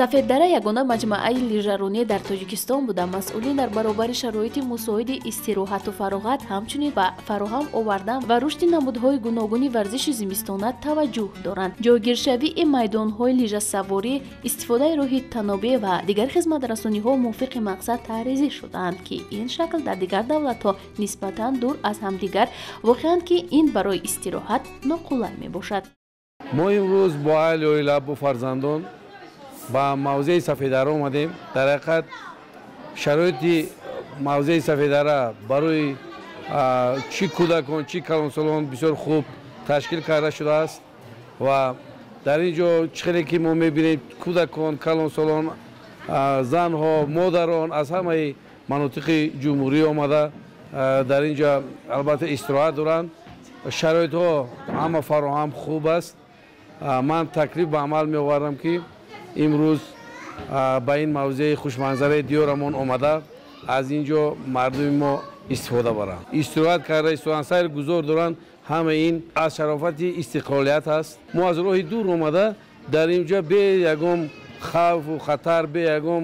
Сафеддара ягона маҷмӯаи лижаронӣ дар Тоҷикистон буда, масъулин дар баробари шароити мусоиди истироҳату фароғат, ҳамчунин ба фароҳам овардан ва рушди намудҳои гуногуни варзиши зимистона таваҷҷӯҳ доранд. Ҷойгиршавии майдонҳои лижасаворӣ, истифодаи роҳи танобӣ ва дигар хизматрасониҳо мувофиқи мақсад таҳризӣ шудаанд, ки ин шакл дар дигар давлатҳо нисбатан дур аз ҳамдигар воқеанд, ки ин барои истироҳат ноқулай мебошад. Мо имрӯз бо аҳли оила, бо фарзандон ба мавзеи Сафеддара омадем. Дар ҳақиқат шароити мавзеи Сафеддара барои чӣ кӯдакон, чӣ калонсолон бисёр хуб ташкил карда шудааст ва дар ин ҷо чӣ хеле ки мо мебинем, кӯдакон, калонсолон, занҳо, модарон аз ҳамаи манотиқи ҷумҳурӣ омада дар ин ҷо албатта истироҳат доранд. Шароитҳо ҳама фароҳам хуб аст. Ман таклиф ба амал меоварам, ки имрӯз ба ин мавзеи хушманзараи диёрамон омада аз ин ҷо мардуми мо истифода баранд, истироҳат карда истоданд, сайр гузор доранд. Ҳама ин аз шарофати истиқлолият аст. Мо аз роҳи дур омада дар ин ҷо бе ягон хавфу хатар, бе ягон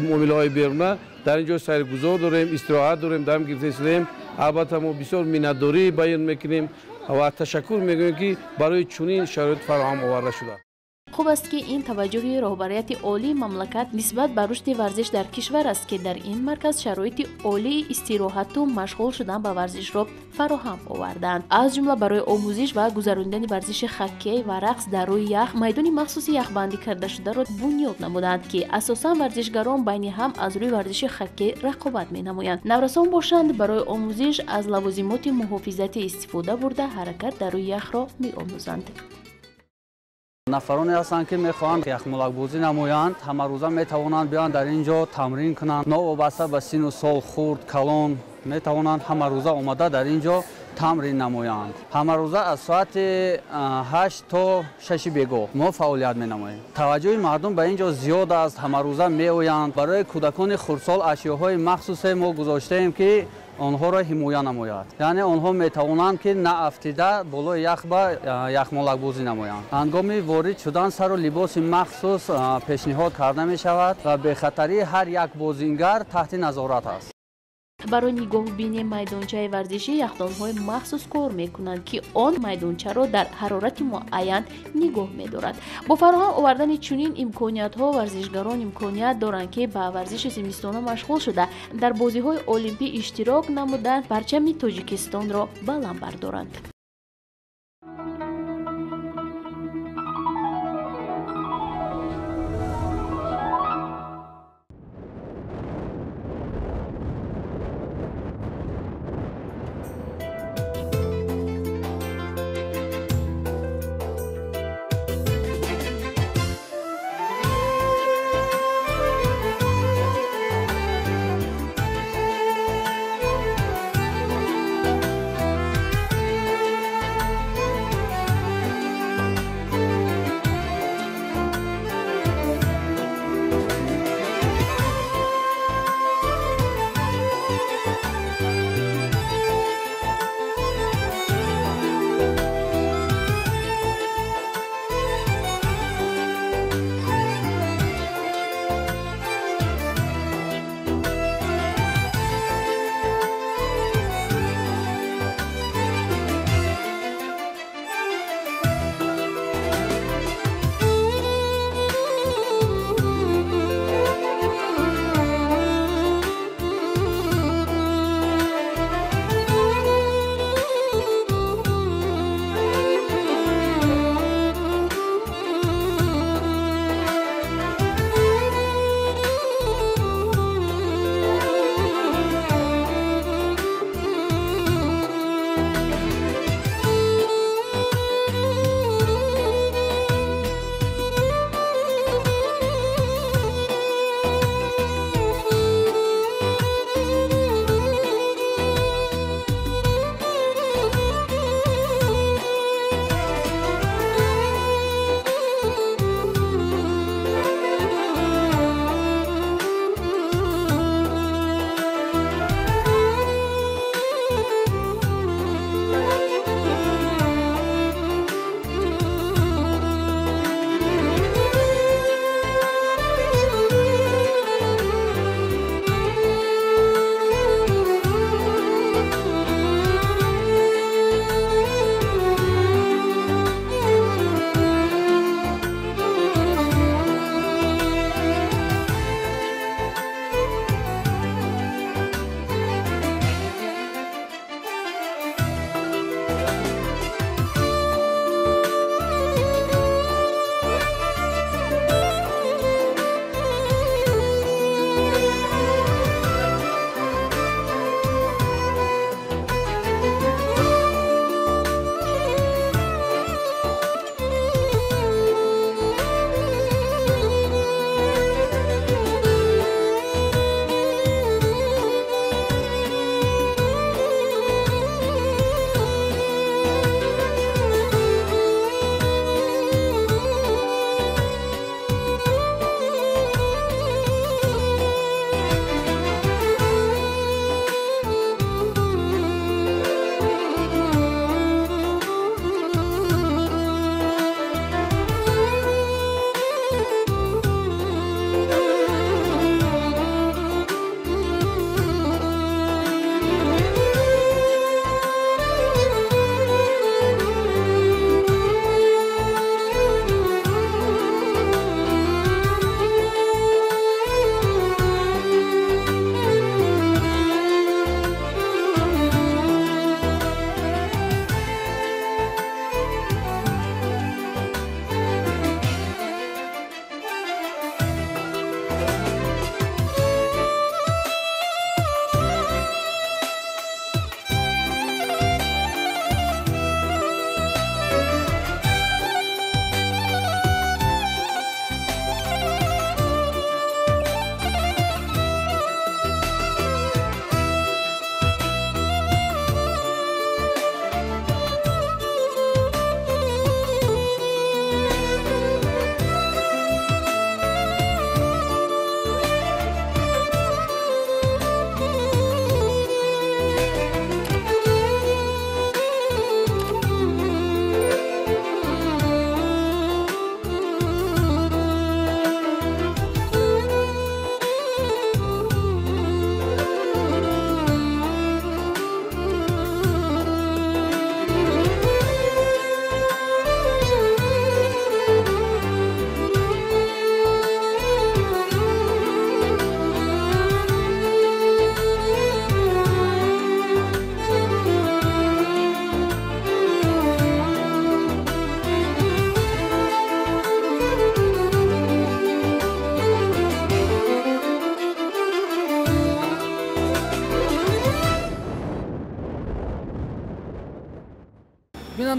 муомилаҳои беруна дар ин ҷо сайргузор дорем, истироҳат дорем, дам гирифта истодаем. Албатта мо бисёр миннатдорӣ баён мекунем ва ташаккур мегӯем, ки барои чунин шароит фароҳам оварда шудааст. Хуб аст, ки ин таваҷҷӯҳи роҳбарияти олии мамлакат нисбат ба рушди варзиш дар кишвар аст, ки дар ин марказ шароити олии истироҳату машғул шудан ба варзишро фароҳам оварданд. Аз ҷумла барои омӯзиш ва гузаронидани варзиши хоккей ва рақс дар рӯи ях майдони махсуси яхбандӣ кардашударо бунёд намуданд, ки асосан варзишгарон байни ҳам аз рӯи варзиши хоккей рақобат менамоянд. Наврасон бошанд, барои омӯзиш аз лавозимоти муҳофизатӣ истифода бурда, ҳаракат дар рӯи яхро меомӯзанд. Нафароне ҳастанд, ки мехоҳанд яхмолакбозӣ намоянд, ҳамарӯза метавонанд биёянд дар ин ҷо тамрин кунанд. Новобаста ба сину сол, хурд, калон, метавонанд ҳамарӯза омада дар ин ҷо тамрин намоянд. Ҳамарӯза аз соати 8 то 6 бегоҳ мо фаъолият менамоем. Таваҷҷӯҳи мардум ба ин ҷо зиёд аст, ҳамарӯза меоянд. Барои кӯдакони хурдсол ашёҳои махсусе мо гузоштаем, ки онҳоро ҳимоя намояд. Яъне онҳо метавонанд, ки наафтида болои ях ба яхмолакбозӣ намоянд. Ҳангоми ворид шудан сару либоси махсус пешниҳод карда мешавад ва бехатарии ҳар як бозингар таҳти назорат аст. Барои нигоҳубини майдончаи варзишӣ яхдонҳои махсус кор мекунанд, ки он майдончаро дар ҳарорати муайян нигоҳ медорад. Бо фароҳам овардани чунин имкониятҳо варзишгарон имконият доранд, ки ба варзиши зимистона машғул шуда, дар бозиҳои олимпӣ иштирок намуда, парчами Тоҷикистонро баланд бардоранд.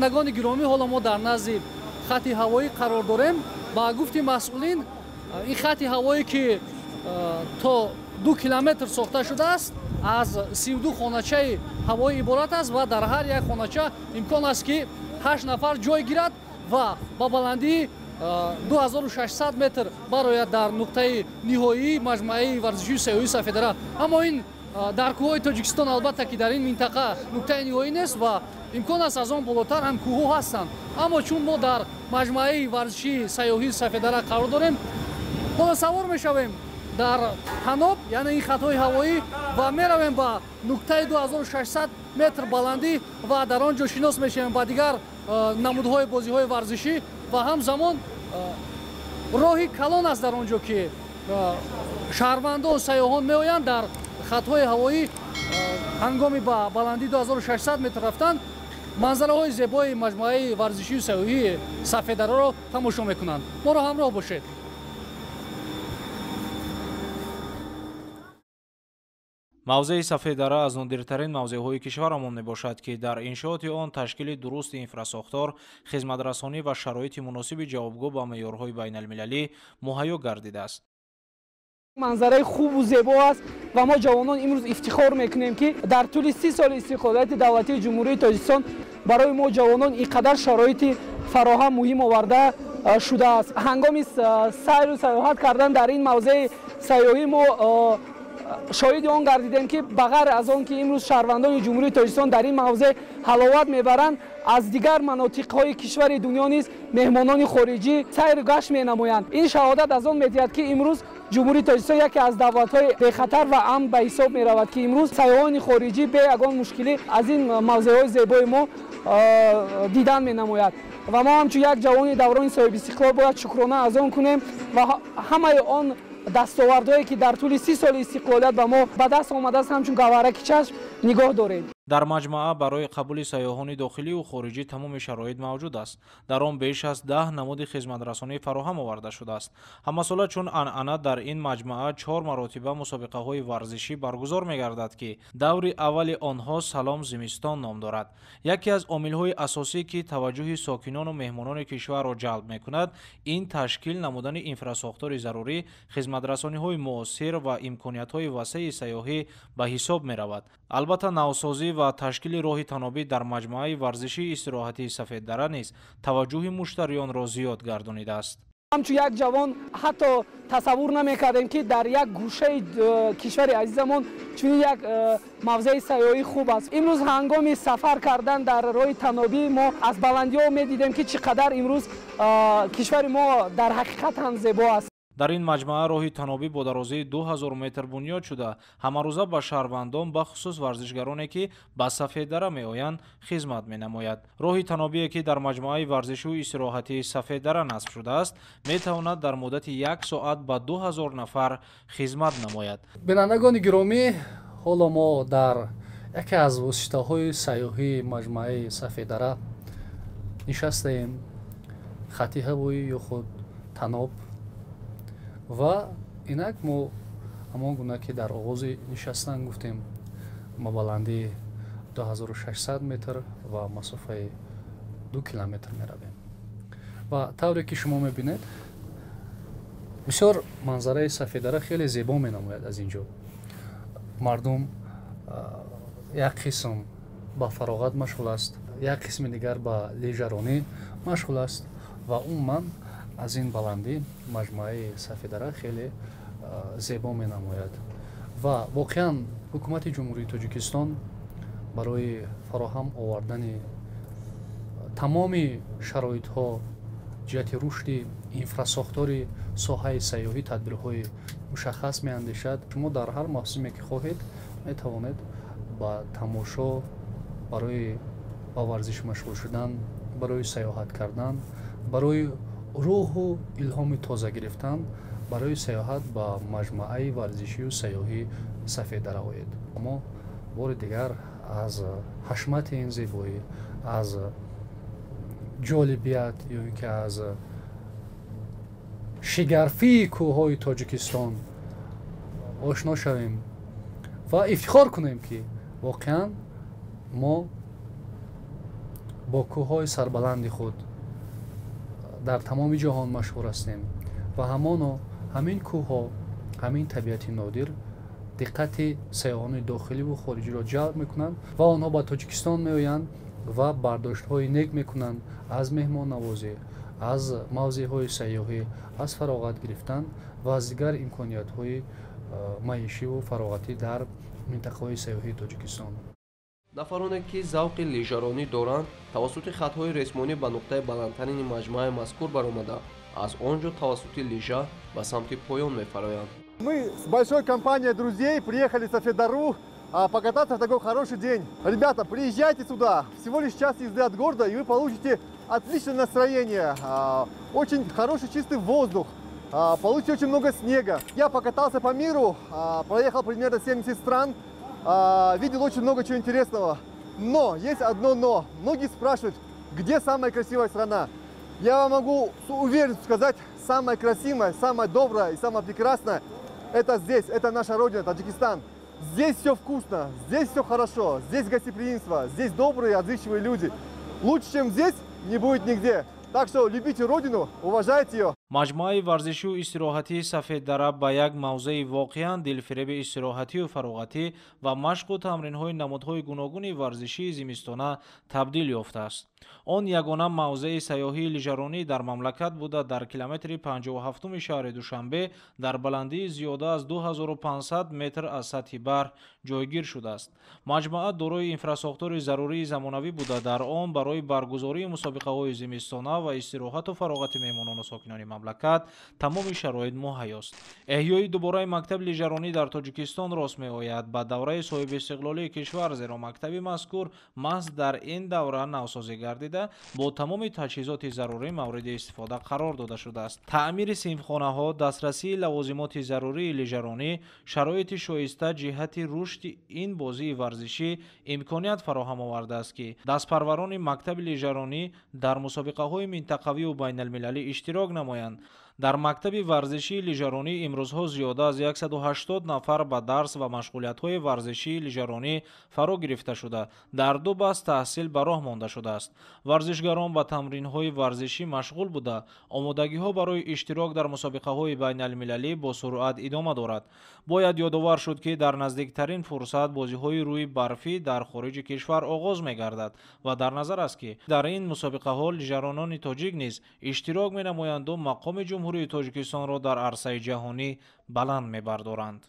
Бинандагони гиромӣ, ҳоло мо дар назди хати ҳавоӣ қарор дорем. Ба гуфти масъулин, ин хати ҳавоӣ, ки то 2 километр сохта шудааст, аз 32 хоначаи ҳавоӣ иборат аст ва дар ҳар як хонача имкон аст, ки 8 нафар ҷой гирад ва ба баландии 2600 метр барояд дар нуқтаи ниҳоии маҷмӯаи варзишии сайёҳии Сафедара. Аммо ин дар кӯҳҳои Тоҷикистон, албатта, ки дар ин минтақа нуқтаи ниҳоӣ нест ва имкон аст, аз он болотар ҳам кӯҳҳо ҳастанд. Аммо чун мо дар маҷмӯаи варзишии сайёҳии Сафедара қарор дорем, ҳоло савор мешавем дар таноб, яъне ин хатҳои ҳавоӣ, ва меравем ба нуқтаи 2600 метр баландӣ ва дар он ҷо шинос мешавем ба дигар намудҳои бозиҳои варзишӣ. Ва ҳамзамон роҳи калон аст дар он ҷо, ки шаҳрвандон, сайёҳон меоянд дар хатҳои ҳавоӣ. Ҳангоми ба баландии 2600 метр рафтан, манзараҳои зебои маҷмӯаи варзишию сайёҳии Сафедараро тамошо мекунанд. Моро ҳамроҳ бошед. Мавзеи Сафедара аз нодиртарин мавзеъҳои кишварамон мебошад, ки дар иншооти он ташкили дурусти инфрасохтор, хизматрасонӣ ва шароити муносиби ҷавобгӯ ба меъёрҳои байналмилалӣ муҳайё гардидааст. Манзараи хубу зебо аст ва мо ҷавонон имрӯз ифтихор мекунем, ки дар тӯли 30 соли истиқлолияти давлатии Ҷумҳурии Тоҷикистон барои мо ҷавонон ин қадар шароити фароҳам муҳим оварда шудааст. Ҳангоми сайру сайёҳат кардан дар ин мавзеи сайёҳӣ мо шоҳиди он гардидем, ки ба ғайр аз он ки имрӯз шаҳрвандони Ҷумҳурии Тоҷикистон дар ин мавзеъ ҳаловат мебаранд, аз дигар манотиқҳои кишвари дунё низ меҳмонони хориҷӣ сайру гашт менамоянд. Ин шаҳодат аз он медиҳад, ки имрӯз Ҷумҳурии Тоҷикистон яке аз давлатҳои бехатар ва амн ба ҳисоб меравад, ки имрӯз сайёҳони хориҷӣ бе ягон мушкилӣ аз ин мавзеъҳои зебои мо дидан менамояд. Ва мо ҳамчун як ҷавони даврони соҳибистиқлол бояд шукрона аз он кунем ва ҳамаи он дастовардҳое, ки дар тӯли 30 соли истиқлолият ба мо ба даст омадааст, ҳамчун гавҳараки чашм нигоҳ дорем. Дар маҷмӯа барои қабули сайёҳони дохилию хориҷӣ тамоми шароит мавҷуд аст. Дар он беш аз 10 намуди хизматрасонӣ фароҳам оварда шудааст. Ҳамасола чун анъана дар ин маҷмӯа 4 маротиба мусобиқаҳои варзишӣ баргузор мегардад, ки даври аввали онҳо «Салом зимистон» ном дорад. Яке аз омилҳои асосӣ, ки таваҷҷӯҳи сокинону меҳмонони кишварро ҷалб мекунад, ин ташкил намудани инфрасохтори зарурӣ, хизматрасониҳои муосир ва имкониятҳои васеи сайёҳӣ ба ҳисоб меравад. Албатта, навсозӣ ва ташкили роҳи танобӣ дар маҷмӯаи варзишии истироҳатии Сафеддара низ таваҷҷӯҳи муштариёнро зиёд гардонидааст. Ҳамчун як ҷавон ҳатто тасаввур намекардем, ки дар як гӯшаи кишвари азизамон чунин як мавзеи сайёҳӣ хуб аст. Имрӯз ҳангоми сафар кардан дар роҳи танобӣ мо аз баландиҳо медидем, ки чӣ қадар имрӯз кишвари мо дар ҳақиқат ҳам зебо аст. Дар ин маҷмӯа роҳи танобӣ бо дарозии 2000 метр бунёд шуда, ҳамарӯза ба шаҳрвандон, бахусус варзишгароне, ки ба Сафеддара меоянд, хизмат менамояд. Роҳи танобие, ки дар маҷмӯаи варзишию истироҳатии Сафеддара насб шудааст, метавонад дар муддати як соат ба 2000 нафар хизмат намояд. Бинандагони гиромӣ, ҳоло мо дар яке аз воситаҳои сайёҳии маҷмӯаи Сафеддара нишастаем. Хати ҳавоӣ ё худ таноб. Ва инак мо ҳамон гуна ки дар оғози нишастан гуфтем, ба баландии 2600 метр ва масофаи 2 километр меравем. Ва тавре ки шумо мебинед, бисёр манзараи Сафеддара хеле зебо менамояд. Аз ин ҷо мардум як қисм ба фароғат машғул аст, як қисми дигар ба лижаронӣ машғул аст ва умуман аз ин баландӣ маҷмӯаи Сафеддара хеле зебо менамояд. Ва воқеан ҳукумати Ҷумҳурии Тоҷикистон барои фароҳам овардани тамоми шароитҳо ҷиҳати рушди инфрасохтори соҳаи сайёҳӣ тадбирҳои мушаххас меандешад. Шумо дар ҳар мавсиме ки хоҳед метавонед ба тамошо, барои ба варзиш машғул шудан, барои сайёҳат кардан, барои рӯҳу илҳоми тоза гирифтан, барои сайёҳат ба маҷмӯаи варзишию сайёҳии Сафеддара оед. Мо бори дигар аз ҳашмати ин зебоӣ, аз ҷолибият ё ин ки аз шигарфии кӯҳҳои Тоҷикистон ошно шавем ва ифтихор кунем, ки воқеан мо Бо кӯҳҳои сарбаланди худ дар тамоми ҷаҳон машҳур ҳастем ва ҳамоно ҳамин кӯҳҳо, ҳамин табиати нодир диққати сайёҳони дохиливу хориҷиро ҷалб мекунанд ва онҳо ба Тоҷикистон меоянд ва бардоштҳои нек мекунанд аз меҳмоннавозӣ, аз мавзеъҳои сайёҳӣ, аз фароғат гирифтан ва аз дигар имкониятҳои маишиву фароғатӣ дар минтақаҳои сайёҳии Тоҷикистон. Нафароне ки завқи лижаронӣ доранд, тавассути хатҳои ресмонӣ ба нуқтаи баландтарини маҷмӯаи мазкур баромада, аз он ҷо тавассути лижа ба самти поён мефароянд. Мы с большой компанией друзей приехали в Сафедару покататься в такой хороший день. Ребята, приезжайте сюда, всего лишь час езды от города, и вы получите отличное настроение, очень хороший чистый воздух, получите очень много снега. Я покатался по миру, проехал примерно 70 стран, видел очень много чего интересного. Но есть одно но. Многие спрашивают, где самая красивая страна. Я вам могу с уверенностью сказать, самая красивая, самая добрая и самая прекрасная – это здесь, это наша родина, Таджикистан. Здесь все вкусно, здесь все хорошо, здесь гостеприимство, здесь добрые, отзывчивые люди. Лучше, чем здесь, не будет нигде. Так что любите родину, уважайте ее. Маҷмӯаи варзишию истироҳатии Сафеддара ба як мавзеи воқеан дилфиреби истироҳатию фароғатӣ ва машқу тамринҳои намудҳои гуногуни варзишии зимистона табдил ёфтааст. Он ягона мавзеи сайёҳии лижаронӣ дар мамлакат буда, дар километри 57-уми шаҳри Душанбе дар баландии зиёда аз 2500 метр аз сатҳи баҳр ҷойгир шудааст. Маҷмӯа дорои инфрасохтори зарурии замонавӣ буда, дар он барои баргузории мусобиқаҳои зимистона ва истироҳату фароғати меҳмонону сокинони мамлакат тамоми шароит муҳайёст. Эҳёи дубораи мактаби лижаронӣ дар Тоҷикистон рост меояд ба давраи соҳибистиқлолии кишвар, зеро мактаби мазкур маҳз дар ин давра навсозӣ гардида, бо тамоми таҷҳизоти зарурӣ мавриди истифода қарор дода шудааст. Таъмири синфхонаҳо, дастрасии лавозимоти зарурии лижаронӣ, шароити шоиста ҷиҳати рушди ин бозии варзишӣ имконият фароҳам овардааст, ки дастпарварони мактаби лижаронӣ дар мусобиқаҳои минтақавию байналмилалӣ иштирок намоянд. Дар мактаби варзишии лижаронӣ имрӯзҳо зиёда аз 180 нафар ба дарс ва машғулиятҳои варзишии лижаронӣ фаро гирифта шуда, дар ду баст таҳсил ба роҳ монда шудааст. Варзишгарон ба тамринҳои варзишӣ машғул буда, омодагиҳо барои иштирок дар мусобиқаҳои байналмилалӣ бо суръат идома дорад. Бояд ёдовар шуд, ки дар наздиктарин фурсат бозиҳои рӯи барфӣ дар хориҷи кишвар оғоз мегардад ва дар назар аст, ки дар ин мусобиқаҳо лижаронони тоҷик низ иштирок менамоянду мақоми Ҷумҳурии Тоҷикистонро дар арсаи ҷаҳонӣ баланд мебардоранд.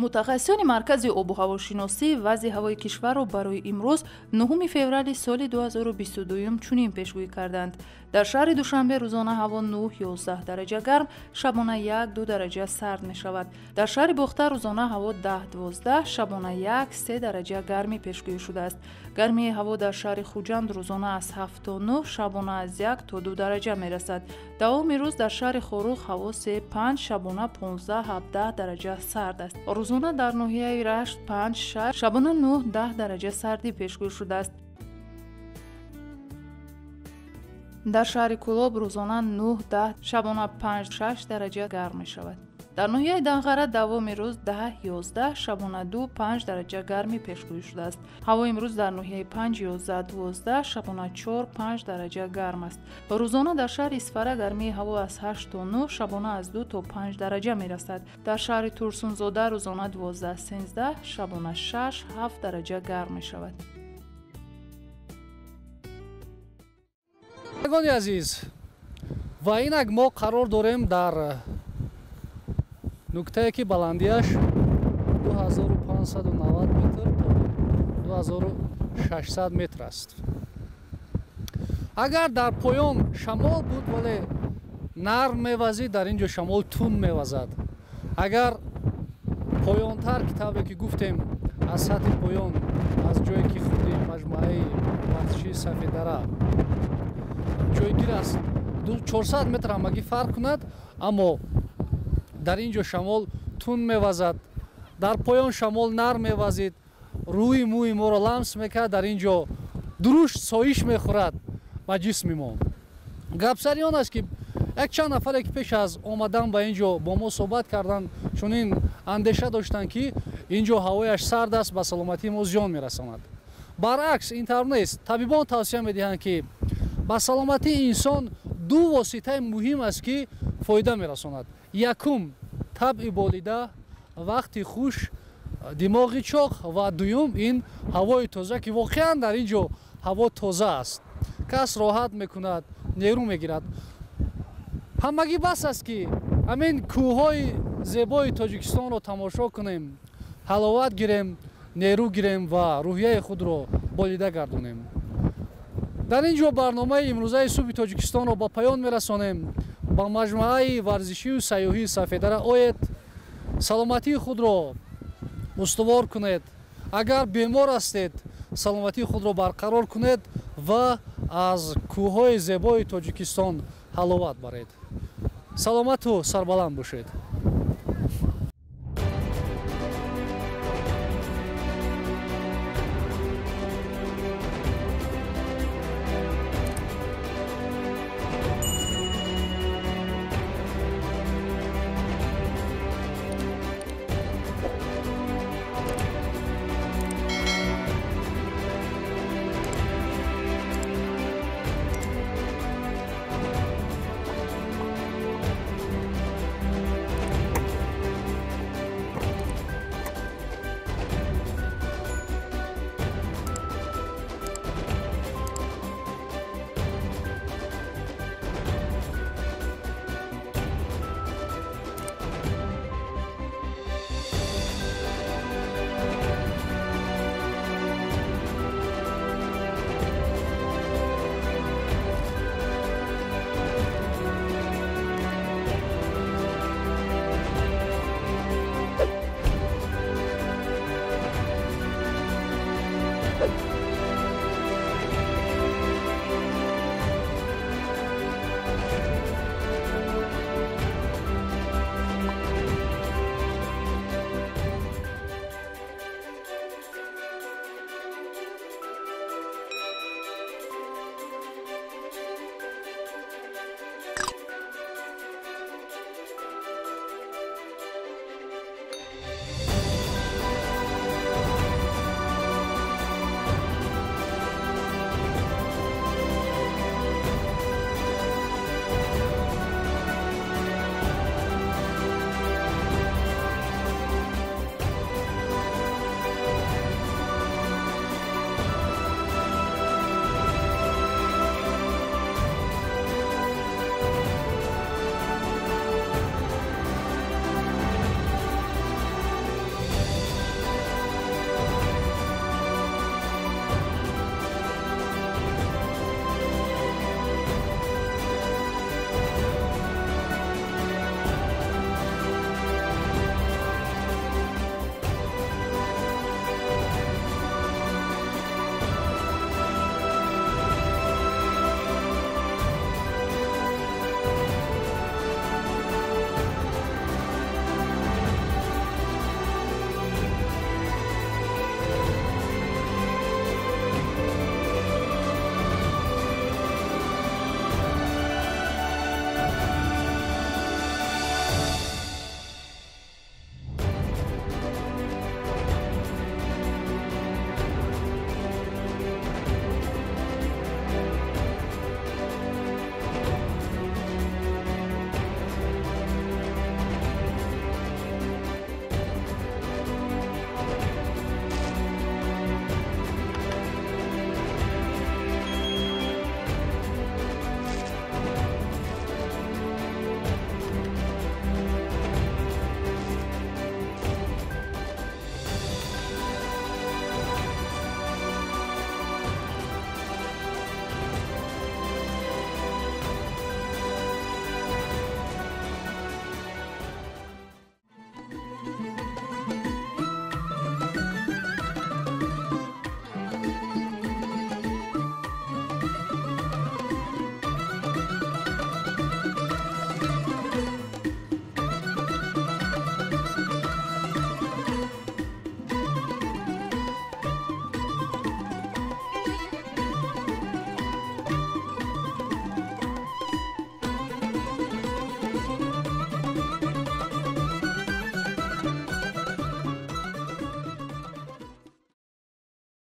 Мутахассисони маркази обуҳавошиносӣ вазъи ҳавои кишварро барои имрӯз 9 феврали соли 2022 чунин пешгӯӣ карданд. Дар шаҳри Душанбе рӯзона ҳаво 9-11 дараҷа гарм, шабона 1-2 дараҷа сард мешавад. Дар шаҳри Бохтар рӯзона ҳаво 10-12, шабона 1-3 дараҷа гармӣ пешгӯӣ шудааст. Гармии ҳаво дар шаҳри Хуҷанд рӯзона аз 7 то 9, шабона аз 1 то 2 дараҷа мерасад. Давоми рӯз дар шаҳри Хоруғ ҳаво 3-5, шабона 15-17 дараҷа сард аст. Рӯзона дар ноҳияи Рашт 5-6, шабона 9-10 дараҷа сардӣ пешгӯӣ шудааст. Дар шаҳри Кӯлоб рӯзона 9-10, шабона 5-6 дараҷа гарм мешавад. Дар ноҳияи Данғара давоми рӯз 10-11, шабона 2-5 дараҷа гармӣ пешгӯӣ шудааст. Ҳаво имрӯз дар ноҳияи Панҷ 11-12, шабона 4-5 дараҷа гарм аст. Рӯзона дар шаҳри Исфара гармии ҳаво аз 8 то 9, шабона аз 2 то 5 дараҷа мерасад. Дар шаҳри Турсунзода рӯзона 12-13, шабона 6-7 дараҷа гарм мешавад. Бинандагони азиз, ва инак мо қарор дорем дар нуктае ки баландиаш 2590 метр то 2600 метр аст. Агар дар поён шамол буд, вале нарм мевазид, дар ин ҷо шамол тун мевазад. Агар поёнтар, ки тавре ки гуфтем, аз сатҳи поён, аз ҷое ки худи маҷмӯаи варзишии Сафеддара ҷойгир аст, 400 метр ҳамагӣ фарқ кунад, аммо дар ин ҷо шамол тун мевазад. Дар поён шамол нарм мевазид, рӯи мӯи моро ламс мекард, дар ин ҷо дурушт соиш мехӯрад ба ҷисми мо. Гапсари он аст, ки якчанд нафаре, ки пеш аз омадан ба ин ҷо бо мо суҳбат карданд, чунин андеша доштанд, ки ин ҷо ҳавояш сард аст, ба саломатии мо зиён мерасонад. Баръакс, ин тавр нест. Табибон тавсия медиҳанд, ки ба саломатии инсон ду воситаи муҳим аст, ки фоида мерасонад. Якум, табъи болида, вақти хуш, димоғи чоқ, ва дуюм ин ҳавои тоза, ки воқеан дар ин ҷо ҳаво тоза аст. Кас роҳат мекунад, нерӯ мегирад. Ҳамагӣ бас аст, ки ҳамин кӯҳҳои зебои Тоҷикистонро тамошо кунем, ҳаловат гирем, нерӯ гирем ва рӯҳияи худро болида гардонем. Дар ин ҷо барномаи имрӯзаи субҳи Тоҷикистонро ба поён мерасонем. Ба маҷмӯаи варзишию сайёҳии Сафеддара оед, саломатии худро устувор кунед. Агар бемор ҳастед, саломатии худро барқарор кунед ва аз кӯҳҳои зебои Тоҷикистон ҳаловат баред. Саломату сарбаланд бошед.